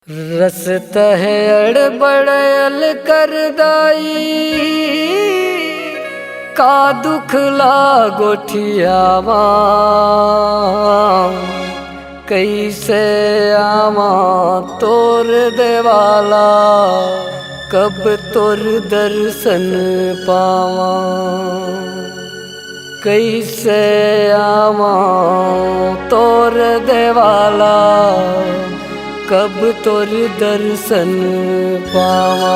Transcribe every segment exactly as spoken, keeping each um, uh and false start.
रसतहे अड़बड़ अलकर दाई, का दुख ला गोठियावा। कइसे आवा तोर देवाला, कब तोर दर्शन पावा। कइसे आवा तोर देवाला, कब तोर दर्शन पावा।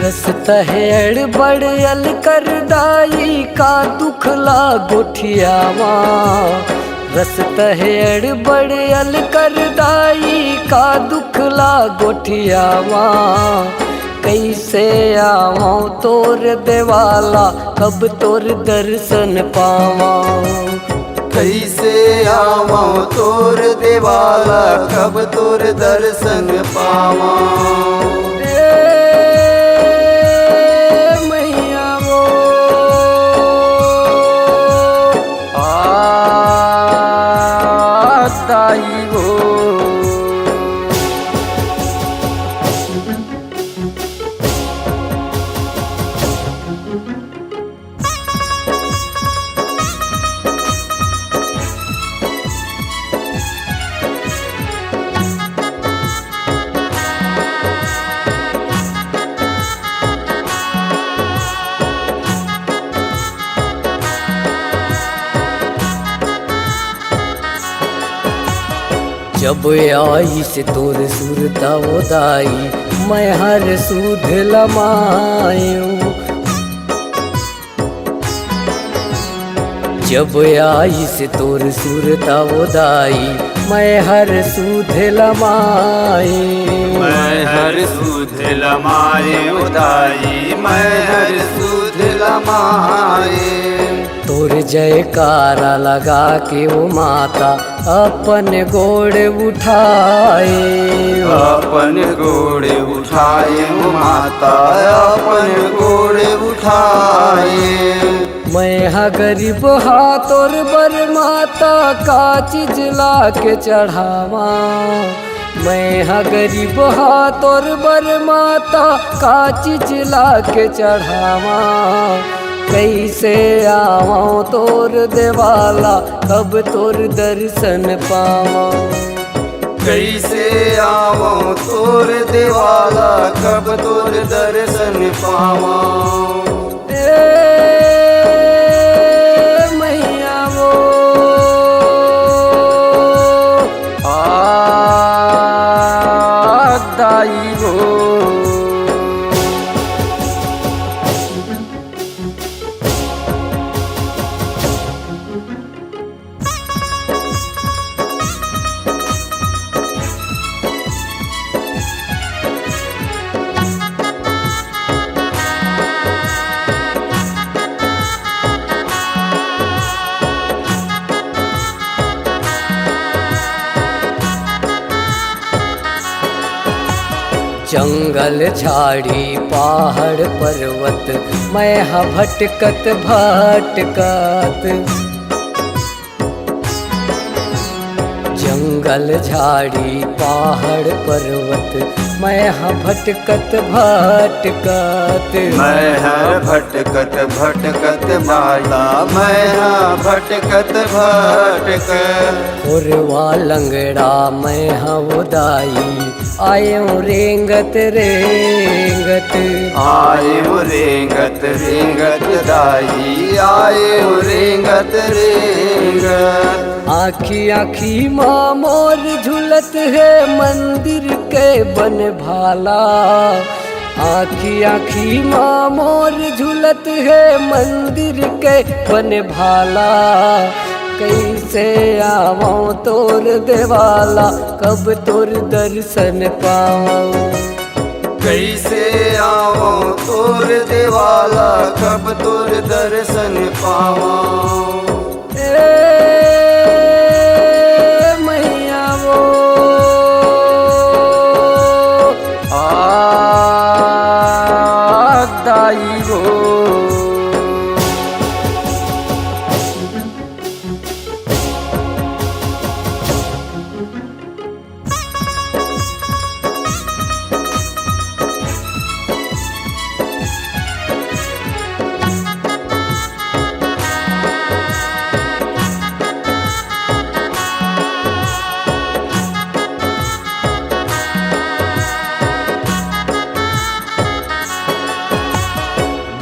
रसतहे अड़बड़ अलकर दाई, का दुख ला गोठियावा। रसतहे अड़बड़ अलकर दाई, का दुख ला गोठियावा। कइसे आवं तोर देवाला, कब तोर दर्शन पावा। कइसे आवं तोर देवाला, कब तोर दर्शन पावा। ए मैया वो, आ दाई वो। जब आइस तोर सुरता वो दाई, मैं हर सुध लमायू। जब आइस तोर सुरता वो दाई, मैं हर सुध लमाए। मैं हर सुध लमाए ओ दाई, मैं हर सुध लमाए। तोर जयकारा लगा के ओ माता अपन गोड़ उठाए। अपन गोड़ उठाए ओ माता, अपन गोड़ उठाए। मैं हा गरीब हा तोर बर माता, का चीज ला के चढ़ावा। मैं हा गरीब हा तोर बर माता, का चीज ला के चढ़ावा। कइसे आवं तोर देवाला, कब तोर दर्शन पावा। कइसे आवं तोर देवाला, कब तोर दर्शन पावा। ए मैया वो, आ दाई वो। जंगल झाड़ी पहाड़ पर्वत, मैं हा भटकत भटकत। जंगल झाड़ी पहाड़ पर्वत, मैं हा भटकत भटकत। मैं हा भटकत भटकत माला, मैं हा भटकत भटकत। खोरवा लंगड़ा मैं हा ओ दाई, आएंव रेंगत रेंगत। आएंव रेंगत रेंगत दाई, आएंव रेंगत रेंगत। आँखी आँखी मा मोर झूलत हे मंदिर के बन भाला। आँखी आँखी मा मोर झूलत हे मंदिर के बन भाला। कइसे आवं तोर देवाला, कब तोर दर्शन पावं। कइसे आवं तोर देवाला, कब तोर दर्शन पावं। ए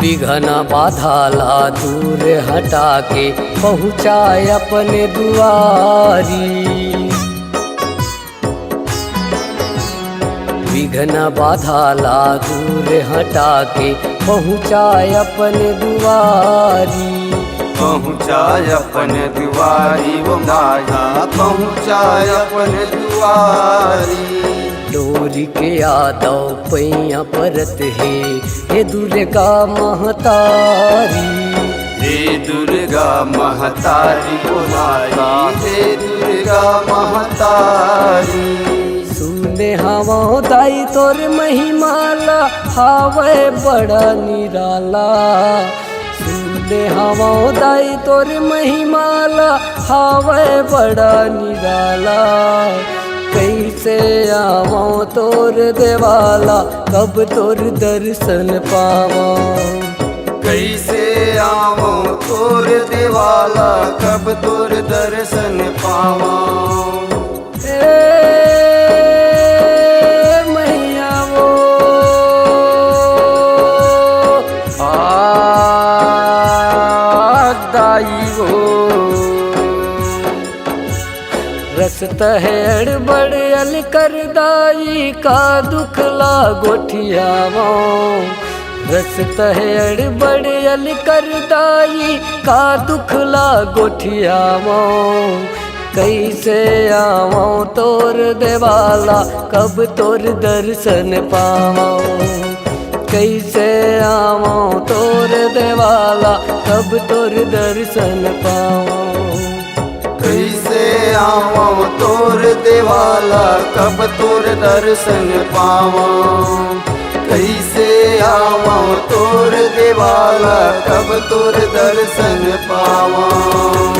विघ्न बाधा ला दूर हटा के पहुँचाए अपन दुआरी। विघ्न बाधा ला दूर हटा के पहुँचाए अपन दुआरी। पहुँचाए अपन दुआरी वो माया, पहुँचाए अपन दुआरी। डोरी के यादव पैया परत हे, हे दुर्गा महतारी। हे दुर्गा महतारी वो माया, हे दुर्गा महतारी। सुने हवं दाई तोर महिमा ला, हावय बड़ा निराला। सुने हवं दाई तोर महिमा ला, हावय बड़ा निराला। कइसे आवं तोर देवाला, कब तोर दर्शन पावं। कइसे आवं तोर देवाला, कब तोर दर्शन पावं। ए मैया वो, आ दाई वो। रसत हे अड़बड़ अलकर दाई, का दुख ला गोठियावं। रसत हे अड़बड़ अलकर दाई, का दुख ला गोठियावं। कइसे आवं तोर देवाला, कब तोर दर्शन पावं। कइसे आवं तोर देवाला, कब तोर दर्शन पावं। कइसे आवं तोर देवाला, कब तोर दर्शन पावं। कइसे आवं तोर देवाला, कब तोर दर्शन पावं।